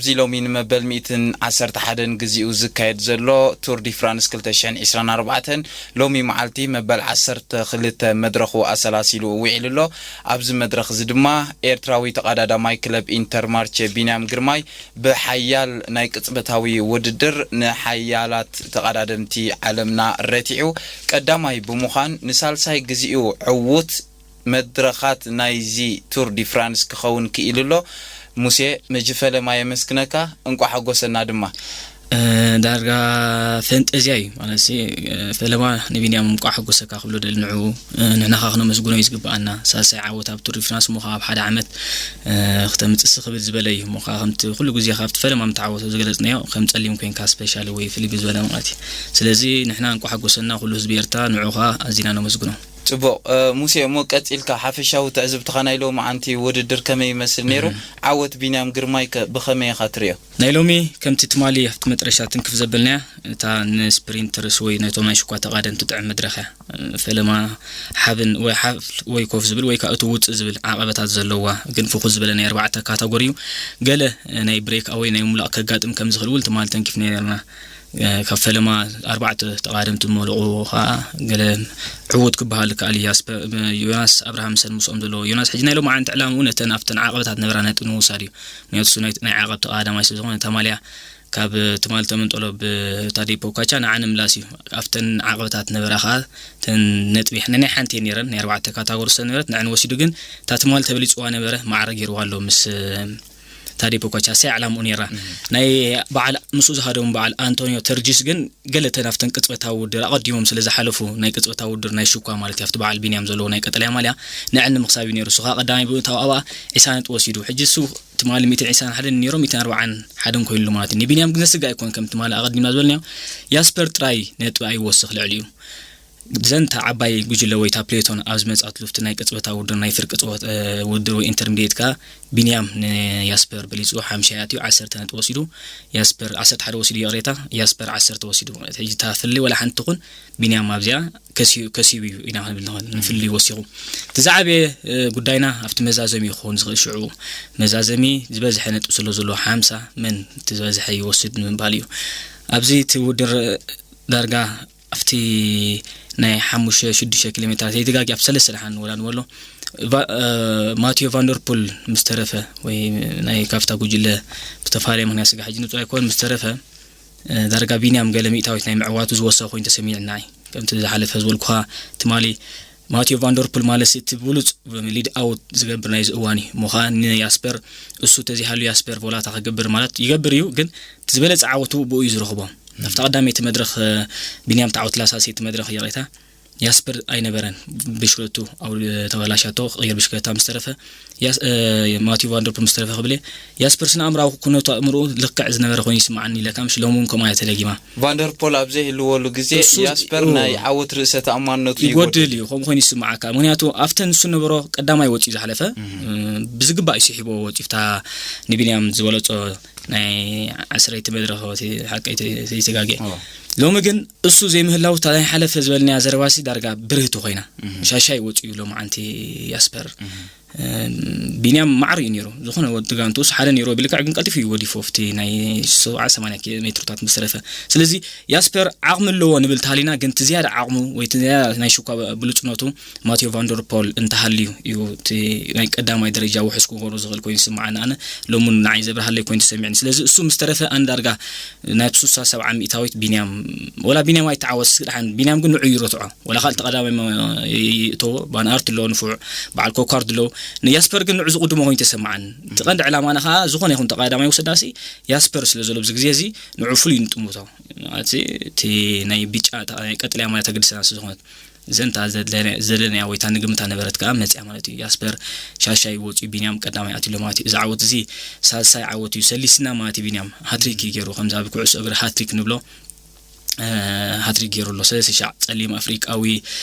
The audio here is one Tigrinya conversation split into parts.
እዚ ሎሚ ንመበል ሚእትን ዓሰርተ ሓደን ግዜኡ ዝካየድ ዘሎ ቱር ዲ ፍራንስ ክልተ ሽሕን ዕስራን ኣርባዕተን ሎሚ መዓልቲ መበል ዓሰርተ ክልተ መድረኹ ኣሰላሲሉ ውዒሉ ኣሎ። ኣብዚ መድረኽ እዚ ድማ ኤርትራዊ ተቐዳዳማይ ክለብ ኢንተርማርቼ ቢንያም ግርማይ ብሓያል ናይ ቅጽበታዊ ውድድር ንሓያላት ተቐዳደምቲ ዓለምና ረቲዑ ቀዳማይ ብምዃን ንሳልሳይ ግዜኡ ዕዉት መድረኻት ናይዚ ቱር ዲ ፍራንስ ክኸውን ክኢሉ ኣሎ። ሙሴ፣ መጅፈለማ የመስግነካ፣ እንቋዕ ሓጎሰና ድማ። እ፣ ዳርጋ ፈንጠዝያ እዩ ማለት ሲ፣ እ፣ ፈለማ ንቢንያም እንቋዕ ሓጎሰካ ክብሎ ደሊ ንዕኡ፣ እ፣ ንሕና ኸዓ ክነመስግኖ እዩ ዝግብኣና። ሳልሳይ ዓወት ኣብ ቱር ዲ ፍራንስ እሞ ኸዓ ኣብ ሓደ ዓመት፣ እ፣ ክተምጽእ ሲ ክብል ዝበለ እዩ። እሞ ኸዓ ከምቲ ኩሉ ግዜ ካብቲ ፈለማ ምተዓወቶ ዝገለጽናዮ ከም ጸሊም ኮይንካ ስፔሻል ወይ ፍልይ ዝበለ ማለት እዩ። ስለዚ ንሕና እንቋዕ ሓጎሰና ኩሉ ህዝቢ ኤርትራ ንዕኡ ኸዓ ኣዚና ነመስግኖ። ጽቡቕ፣ እ፣ ሙሴ፣ እሞ ቀጺልካ ሓፈሻዊ ትዕዝብትኻ ናይ ሎማዓንቲ ውድድር ከመይ ይመስል ነይሩ? እህ። ዓወት ቢንያም ግርማይ ከ ብኸመይ ኢኻ ትርእዮ? ናይ ሎሚ ከምቲ ትማሊ ኣብቲ መጥረሻ ትንክፍ ዘበልናያ፣ እታ ንስፕሪንተርስ ወይ ነቶም ናይ ሽኳ ተቓደምቲ ትጥዕም መድረኽ እያ። እ፣ ፈለማ ሓብን ወይ ሓፍ ወይ ኮፍ ዝብል ወይ ከኣ እቲ ውጽእ ዝብል ዓቐበታት ዘለዋ፣ ግን ፍኹስ ዝበለ ናይ ኣርባዕተ ካታጎሪ እዩ። ገለ፣ እ፣ ናይ ብሬክ ኣወይ ናይ ምምላቕ ከጋጥም ከም ዝኽእል እውን ትማሊ ተንኪፍና ነርና። እ፣ ካብ ፈለማ ኣርባዕተ ተቓደምቲ ዝመልቑ ኸኣ ገለ ዕዉት ክበሃል ይከኣል እዩ። ኣስፐ-፣ ዮናስ ኣብርሃም ምሰል ምስኦም ዘለዎ። ዮናስ ሕጂ ናይ ሎማዓንቲ ዕላምኡ ነተን ኣብተን ዓቐበታት ነበራ ነጥቢ ንምውሳድ እዩ። ምክንያቱ እሱ ናይ፣ ናይ ዓቐብ ተቓዳማይ ስለ ዝኾነ፣ እታ ማልያ ካብ ትማሊ ተመንጠሎ ብታዴ ፖካቻ ንዓ ንምምላስ እዩ። ኣብተን ዓቐበታት ነበራ ኸኣ እተን ነጥቢ ነናይ ሓንቲ እየን ነይረን፣ ናይ ኣርባዕተ ካታጎሪ ስለ ነበረት ንዐን ወሲዱ፣ ግን እታ ትማሊ ተበሊጽዋ ነበረ ማዕረ ገይርዋ ኣሎ ምስ ታዴ ፖካቻ። እሳ ዕላምኡ ነይራ። እህ። ናይ በዓል ምስኡ ዝሃደሙ በዓል ኣንቶኒዮ ተርጂስ ግን ገለ ተን ኣብተን ቅጽበታዊ ውድድር ኣቐዲሞም ስለ ዝሓለፉ፣ ናይ ቅጽበታዊ ውድድር ናይ ሽኳ ማለት እዩ፣ ኣብቲ በዓል ቢንያም ዘለዎ ናይ ቀጠልያ ማልያ ንዐን ንምኽሳብ እዩ ነይሩ። እሱ ኸኣ ቀዳማይ ብምእታው ኣብኣ ዒስራ ነጥቢ ወሲዱ። ሕጂ እሱ ትማሊ ሚእትን ዒስራን ሓደን ነይሩ፣ ሚእትን ኣርባዓን ሓደን ኮይኑሉ ማለት እዩ። ንቢንያም ግን ዘስግእ ኣይኮን፣ ከም ትማሊ ኣቐዲምና ዝበልናዮ ያስፐር ጥራይ ነጥቢ ኣይወስኽ ልዕሊኡ። ዘንታ ዓባይ ጉጅለ ወይ እታ ፕሌቶን ኣብ ዝመጻት ሉፍቲ ናይ ቅጽበታዊ ውድድር ናይ ፍርቂ ጽወት-፣ እ፣ ውድድር ወይ ኢንተርሚዲየት ከኣ ቢንያም ንያስፐር በሊጹ ሓምሻይ ኣትዩ ዓሰርተ ነጥቢ ወሲዱ። ያስፐር ዓሰርተ ሓደ ወሲዱ፣ ይቕሬታ፣ ያስፐር ዓሰርተ ወሲዱ። ሕጂ እታ ፍልልይ ዋላ ሓንቲ ትኹን ቢንያም ኣብዚኣ ከሲቡ፣ ከሲቡ እዩ ኢና ክንብል ንኽእል። ንፍልልይ ወሲኹ። እቲ ዝዓበየ፣ እ፣ ጉዳይና ኣብቲ መዛዘሚ ክኸውን ዝኽእል ሽዑ መዛዘሚ ዝበዝሐ ነጥቢ ስለ ዘለዎ ሓምሳ መን እቲ ዝበዝሐ ይወስድ ንምባል እዩ። ኣብዚ እቲ ውድድር ዳርጋ ኣብቲ ናይ ሓሙሽተ ሽዱሽተ ኪሎ ሜትራት ዘይተጋግየ ኣብ ሰለስተ ደሓን ወላ ንበሎ ቫ-፣ እ፣ ማቲዮ ቫንደርፑል ምስ ተረፈ ወይ ናይ ካብታ ጉጅለ ብተፈላለየ ምኽንያት ስጋ ሕጂ ንጹር ኣይኮን ምስ ተረፈ፣ እ፣ ዳርጋ ቢንያም ገለ ሚእታዊት ናይ ምዕዋቱ ዝወሰኸ ኮይኑ ተሰሚዕና እዩ። ከምቲ ዝሓለፈ ዝበልኩኻ ትማሊ ማቲዮ ቫንደርፑል ማለት እቲ ብሉጽ ሊድ ኣውት ዝገብር ናይዚ እዋን እዩ። እሞ ኸኣ ንያስፐር እሱ ተዘይሃልዩ ያስፐር ቮላታ ክገብር ማለት ይገብር እዩ፣ ግን እቲ ዝበለጸ ዓወቱ ብኡ እዩ ዝረኽቦ። ኣብታ ቀዳመይቲ መድረኽ፣ እ፣ ቢንያም ተዓወትላ ሳልሰይቲ መድረኽ ይቕሬታ፣ ያስፐር ኣይነበረን። ብሽክለቱ ኣው-፣ ተበላሻቶ፣ ክቕይር ብሽክለታ ምስ ተረፈ፣ ያስ-፣ እ፣ ማቲዩ ቫንደርፑል ምስ ተረፈ ክብል እየ። ያስፐር ስነ ኣእምራዊ ኩነቱ ኣእምሮኡ ልክዕ ዝነበረ ኮይኑ ይስምዓኒ ኢለካ፣ ምሽ ሎሚ እውን ከምኡ እያ ተደጊማ። ቫንደርፖል ኣብ ዘይህልወሉ ግዜ እሱ ያስፐር ኡ፣ ናይ ዓወት ርእሰ ተኣማንነቱ ይጎድል ይጎድል። እዩ፣ ከምኡ ኮይኑ ይስምዓካ። ምክንያቱ ኣብተን ንሱ ነበሮ ቀዳማይ ወፂኡ ዝሓለፈ፣ እም። እ፣ ብዝግባእ እዩ ስሒብዎ ወፂኡ፣ እታ ንቢንያም ዝበለፆ ናይ ዓስረይቲ መድረኽ እቲ ሓቀይ ዘ-፣ ዘይተጋግየ። እዎ። ሎሚ ግን እሱ ዘይምህላው እታ ናይ ሓለፈ ዝበልናያ ዘረባሲ ዳርጋ ብርህቲ ኮይና። እም። ሻሻይ ወፂኡ ሎማዓንቲ ያስፐር። እም። እ፣ ቢንያም ማዕረ እዩ ነይሩ። ዝኾነ ወዲ ጋንቱስ ሓደ ነይሩ ብልክዕ ግን ቀልጢፉ እዩ ወዲፎ ኣብቲ ናይ ሰብዓ ሰማንያ ኪሎ ሜትሮታት ምስ ተረፈ። ስለዚ ያስፐር ዓቕሚ ኣለዎ ንብል ተሃሊና፣ ግን እቲ ዝያዳ ዓቕሙ ወይ እቲ ዝያዳ ናይ ሽኳ ብሉጽነቱ ማቴዮ ቫንደርፖል እንተሃልዩ እዩ እቲ ናይ ቀዳማይ ደረጃ ውሑስ ክገብሮ ዝኽእል ኮይኑ ይስምዓኒ። ኣነ ሎሚ እውን ንዓይ ዘብርሃለይ ኮይኑ ተሰሚዕኒ። ስለዚ እሱ ምስ ተረፈ ኣነ ዳርጋ ናይ ስሳ ሰብዓ ሚእታዊት ቢንያም፣ ወላ ቢንያም ኣይተዓወትስ ደሓን፣ ቢንያም ግን ንዑ ይረትዖ። ወላ ካልእ ተቐዳማይ መ-፣ ይ-፣ ይእተዎ፣ ቫን ኣርት ኣሎ ንፉዕ፣ በዓል ኮካርድ ኣሎ። ንያስፐር ግን ንዑ ዝቕድሞ ኮይኑ ተሰምዓኒ። እቲ ቀንዲ ዕላማና ከኣ ዝኾነ ይኹን ተቐዳማይ ወሰዳሲ ያስፐር ስለ ዘሎ ኣብዚ ግዜ እዚ ንዑ ፍሉይ ንጥምቶ። ማለት እቲ ናይ ብጫ ታ-፣ ናይ ቀጠልያ ማለት ኣገድሰና ስለ ዝኾነት። እዘን እታ ዘድለና-፣ ዘደለናያ ወይ እታ ንግምታ ነበረት ከኣ መጽያ ማለት እዩ። ያስፐር ሻሻይ ወጺኡ ቢንያም ቀዳማይ ኣትዩ ኣሎ ማለት እዩ። እዚ ዓወት እዚ ሳልሳይ ዓወት እዩ። ሰሊስና ማለት እዩ ቢንያም ሃትሪክ እዩ ገይሩ። ከምዚ ኣብ ኩዕሶ እግሪ ሃትሪክ ንብሎ፣ እ፣ ሃትሪክ ገይሩ ኣሎ። ሰለስተ ሻዕ ጸሊም ኣፍሪቃዊ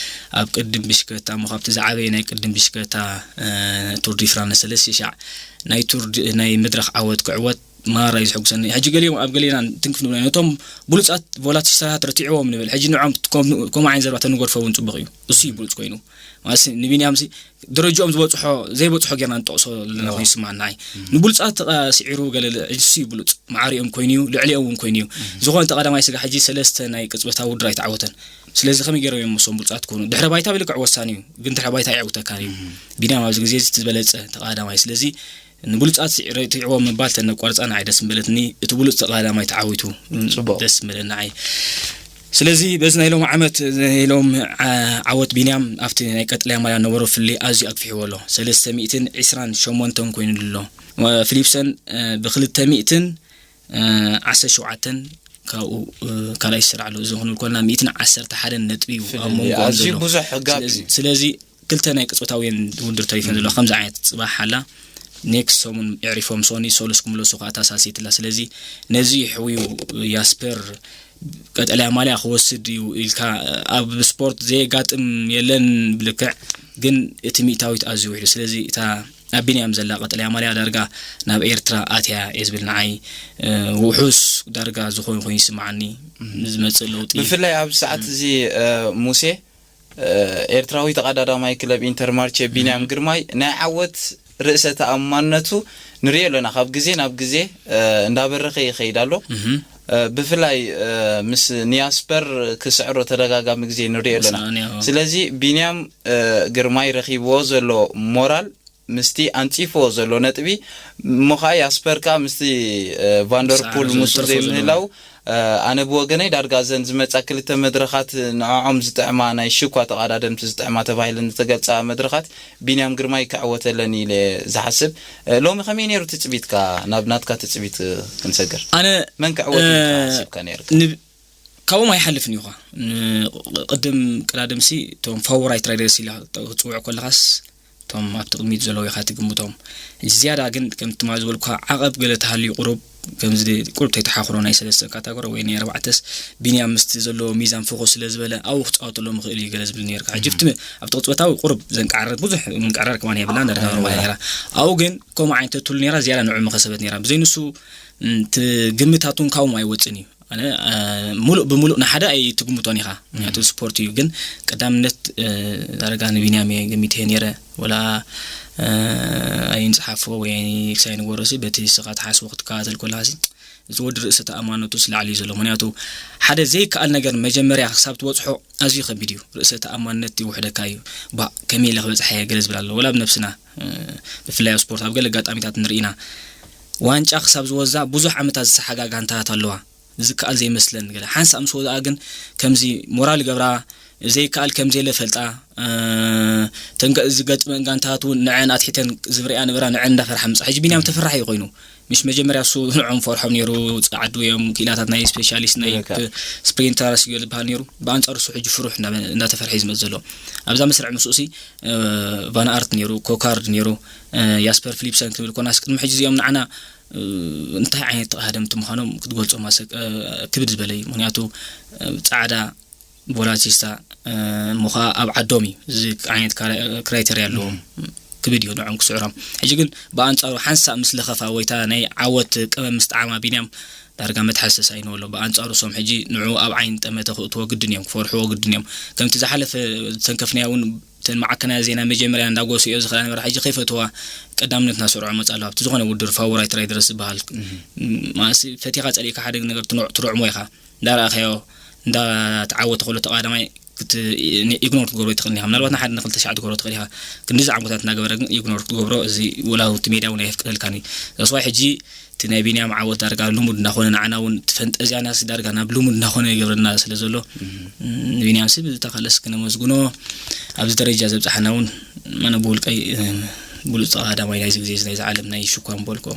ኣብ ቅድም ብሽክለታ እሞ ካብቲ ዝዓበየ ናይ ቅድም ብሽክለታ፣ እ፣ ቱር ዲ ፍራንስ ሰለስተ ሻዕ ናይ ቱር ዲ-፣ ናይ መድረኽ ዓወት ክዕወት ማራ እዩ ዘሐጉሰኒ። ሕጂ ገሊኦም ኣብ ገሌና ትንክፍ ንብሎ ነቶም ብሉጻት ቮላቲስታት ረቲዕዎም ንብል። ሕጂ ንዖም ከም- ከምኡ ዓይነት ዘረባ ተንገድፎ እውን ጽቡቕ እዩ። እሱ እዩ ብሉጽ ኮይኑ። ማለት ንቢንያም ሲ ደረጃኦም ዝበጽሖ ዘይበጽሖ ጌርና ንጠቕሶ ኣለና ኮይኑ ይስማዓና። ንብሉጻት ተቓ- ስዒሩ ገለ እሱ እዩ ብሉጽ። ማዕሪኦም ኮይኑ እዩ፣ ልዕሊኦም እውን ኮይኑ እዩ። ዝኾነ ተቐዳማይ ስጋ ሕጂ ሰለስተ ናይ ቅጽበታዊ ውድድር ኣይተዓወተን። ስለዚ ከመይ ገይሮም እዮም እሶም ብሉጻት ክኾኑ? ድሕረ ባይታ ብልክዕ ወሳኒ እዩ፣ ግን ድሕረ ባይታ ኣየዕውተካን እዩ። ቢንያም ኣብዚ ግዜ እዚ እቲ ዝበለጸ ተቐዳማይ። ስለዚ ንብሉጻት ስዒረ ትዕዎ ምባል ተነቋርጻ ንዓይ ደስ ምበለትኒ። እቲ ብሉጽ ተቐዳማይ ተዓዊቱ ጽቡቕ። ደስ ምበለኒ ንዓይ። ስለዚ በዚ ናይ ሎም ዓመት ናይ ሎም ዓ- ዓወት ቢንያም ኣብቲ ናይ ቀጠልያ ማልያ ነበሮ ፍልይ ኣዝዩ ኣግፊሕዎ ኣሎ። ሰለስተ ሚእትን ዕስራን ሸሞንተን ኮይኑ ኣሎ። ፊሊፕሰን ብክልተ ሚእትን ዓሰርተ ሸውዓተን ካብኡ ካልኣይ ይስራዕ ኣሎ። እዚ ክንብል ከለና ሚእትን ዓሰርተ ሓደን ነጥቢ እዩ ኣብ ፍልልይ መንጎኦም ኣዝዩ ዘሎ። ብዙሕ ጋፕ ስለዚ- እዩ። ስለዚ ክልተ ናይ ቅጽበታውያን ውድድር ተሪፈን ዘሎ ከምዚ ዓይነት ጽባሕ ሓላ ኔክስት ሰሙን የዕሪፎም ሶኒ ሶሉስ ክምለሱ ከዓ ተሳሲትላ። ስለዚ ነዚ ሕውዩ ያስፐር ቀጠልያ ማልያ ክወስድ እዩ ኢልካ ኣብ ስፖርት ዘየጋጥም የለን ብልክዕ፣ ግን እቲ ሚእታዊት ኣዝዩ ውሒዱ። ስለዚ እታ ኣብ ቢንያም ዘላ ቀጠልያ ማልያ ዳርጋ ናብ ኤርትራ ኣትያ እየ ዝብል ንዓይ ውሑስ ዳርጋ ዝኾነ ኮይኑ ይስምዓኒ። ዝመጽእ ለውጢ ብፍላይ ኣብዚ ሰዓት እዚ ሙሴ ኤርትራዊ ተቐዳዳማይ ክለብ ኢንተርማርቼ ቢንያም ግርማይ ናይ ዓወት ርእሰ ተኣማንነቱ ንሪኦ ኣለና። ካብ ግዜ ናብ ግዜ እንዳበረኸ ይኸይድ ኣሎ። ብፍላይ ምስ ኒያስፐር ክስዕሮ ተደጋጋሚ ግዜ ንሪኦ ኣለና። ስለዚ ቢንያም ግርማይ ረኺብዎ ዘሎ ሞራል ምስቲ ኣንጺፍዎ ዘሎ ነጥቢ እሞ ኸኣ ያስፐር ከኣ ምስቲ ቫንደርፑል ምስኡ ዘይምህላው ኣነ ብወገነይ ዳርጋ እዘን ዝመጻ ክልተ መድረኻት ንዕዖም ዝጥዕማ ናይ ሽኳ ተቓዳደምቲ ዝጥዕማ ተባሂለን ዝተገልጻ መድረኻት ቢንያም ግርማይ ክዕወተለን ኢለ ዝሓስብ። ሎሚ ከመይ ነይሩ ትጽቢትካ? ናብ ናትካ ትጽቢት ክንሰግር። ኣነ መን ክዕወት ኢልካ ሓሲብካ ነይርካ? ካብኦም ኣይሓልፍን እዩ ኸ ቅድም ቀዳድምሲ እቶም ፋቮራይት ራይደርስ ኢላ ክትፅውዕ ከለኻስ እቶም ኣብቲ ቅድሚት ዘለዉ ኢኻ ትግምቶም። ዝያዳ ግን ከም ትማል ዝበልኩኻ ዓቐብ ገለ ተሃልዩ ቁሩብ ከምዚ ቁሩብ ተይተሓኽሮ ናይ ሰለስተ ካታጎሪ ወይ ናይ ኣርባዕተስ ቢንያም ምስቲ ዘለዎ ሚዛን ፍኹስ ስለ ዝበለ ኣብኡ ክፃወተሎም ይኽእል እዩ ገለ ዝብል ነይርካ። ሕጂ ኣብቲ ኣብቲ ቅፅበታዊ ቁሩብ ዘንቃዕረር ብዙሕ ምንቃዕረር ከማን የብላን ዳርጋ ኖርማል ነይራ። ኣብኡ ግን ከምኡ ዓይነት ተትህሉ ነይራ ዝያዳ ንዑ ምኸሰበት ነይራ። ብዘይ ንሱ እቲ ግምታት እውን ካብኦም ኣይወፅን እዩ። ኣነ ሙሉእ ብሙሉእ ንሓደ ኣይትግምቶን ኢኻ ምክንያቱ ስፖርት እዩ። ግን ቀዳምነት ዳርጋ ንቢንያም እየ ገሚተ ነይረ። ወላ ኣይንፅሓፎ ወይ ክሳይ ንጎረሲ በቲ ስኻ ትሓስቦ ክትከታተል ኮላሲ እዚ ወዲ ርእሰ ተኣማንነቱ ስላዕሊ እዩ ዘሎ። ምክንያቱ ሓደ ዘይከኣል ነገር መጀመርያ ክሳብ ትበፅሖ ኣዝዩ ከቢድ እዩ። ርእሰ ተኣማንነት ይውሕደካ እዩ። ባ ከመይ ኢለ ክበፅሐ እየ ገለ ዝብል ኣሎ። ወላ ብነብስና ብፍላይ ኣብ ስፖርት ኣብ ገለ ኣጋጣሚታት ንርኢና ዋንጫ ክሳብ ዝወዛ ብዙሕ ዓመታት ዝሰሓጋ ጋንታታት ኣለዋ። ዝከኣል ዘይመስለን ገለ ሓንሳእ ምስ ወዝኣ ግን ከምዚ ሞራል ይገብራ ዘይከኣል ከም ዘየለ ፈልጣ። ተንገ ዝገጥመን ጋንታት እውን ንዐን ኣትሒተን ዝብርያ ነበራ ንዐን እንዳፈርሓ ምጻ ሕጂ ቢንያም ተፈራሒ እዩ ኮይኑ ምሽ መጀመርያ እሱ ንዖም ፈርሖም ነይሩ። ጸዓዱ እዮም ክኢላታት ናይ ስፔሻሊስት ናይ ስፕሪንተርስ እዩ ዝበሃል ነይሩ። ብኣንጻሩ እሱ ሕጂ ፍሩሕ እንዳተፈርሐ እዩ ዝመጽእ ዘሎ። ኣብዛ መስርዕ ምስኡ ሲ ቫን ኣርት ነይሩ ኮካርድ ነይሩ ያስፐር ፊሊፕሰን ክንብል ኮናስ ቅድሚ ሕጂ እዚኦም ንዓና እንታይ ዓይነት ተቓደምቲ ምዃኖም ክትገልጾም ኣሰ- ክብድ ዝበለ እዩ። ምክንያቱ ጻዕዳ ቦላቲስታ እሞ ኸዓ ኣብ ዓዶም እዩ። እዚ ዓይነት ክራይተርያ ኣለዎም። ክብድ እዩ ንዕኦም ክስዕሮም። ሕጂ ግን ብኣንጻሩ ሓንሳእ ምስ ለኸፋ ወይታ ናይ ዓወት ቅመም ምስ ጠዓማ ቢንያም ዳርጋ መትሓሰስ ኣይንበሎ። ብኣንጻሩ ሶም ሕጂ ንዑ ኣብ ዓይኒ ጠመተ ክእትዎ ግድን እዮም፣ ክፈርሕዎ ግድን እዮም። ከምቲ ዝሓለፈ ዝተንከፍናዮ እውን እተን ማዕከናያ ዜና መጀመርያ እንዳጎስዮ ዝኽላ ነበራ ሕጂ ከይፈትዋ ቀዳምነት እናሰርዖ መጻ ኣለዋ። ኣብቲ ዝኾነ ውድድር ፋቮራይት ራይደርስ ዝበሃል ማለትሲ ፈቲኻ ጸሊእካ ሓደ ነገር ትኖ- ትሮዕሞ ኢኻ። እንዳረኣኻዮ እንዳተዓወተ ከሎ ተቐዳማይ ክት- ኢግኖር ክትገብሮ ይትኽእል ኢኻ። ምናልባት ንሓደ ንክልተ ሻዕ ትገብሮ ትኽእል ኢኻ። ክንዲ ዝዓሞታት እናገበረ ግን ኢግኖር ክትገብሮ እዚ ወላ እቲ ሜዳ እውን ኣየፍቅደልካን እዩ። ዛስዋይ ሕጂ እቲ ናይ ቢንያም ዓወት ዳርጋ ልሙድ እናኾነ ንዓና እውን እቲ ፈንጠዝያና ሲ ዳርጋ ናብ ልሙድ እናኾነ ይገብረና ስለ ዘሎ ንቢንያም ሲ ብዝተኻለስ ክነመስግኖ ኣብዚ ደረጃ ዘብፅሓና እውን ኣነ ብውልቀይ ብሉፅ ተቐዳማይ ናይዚ ግዜ ናይዚ ዓለም ናይ ሽኳ ምበልኮ።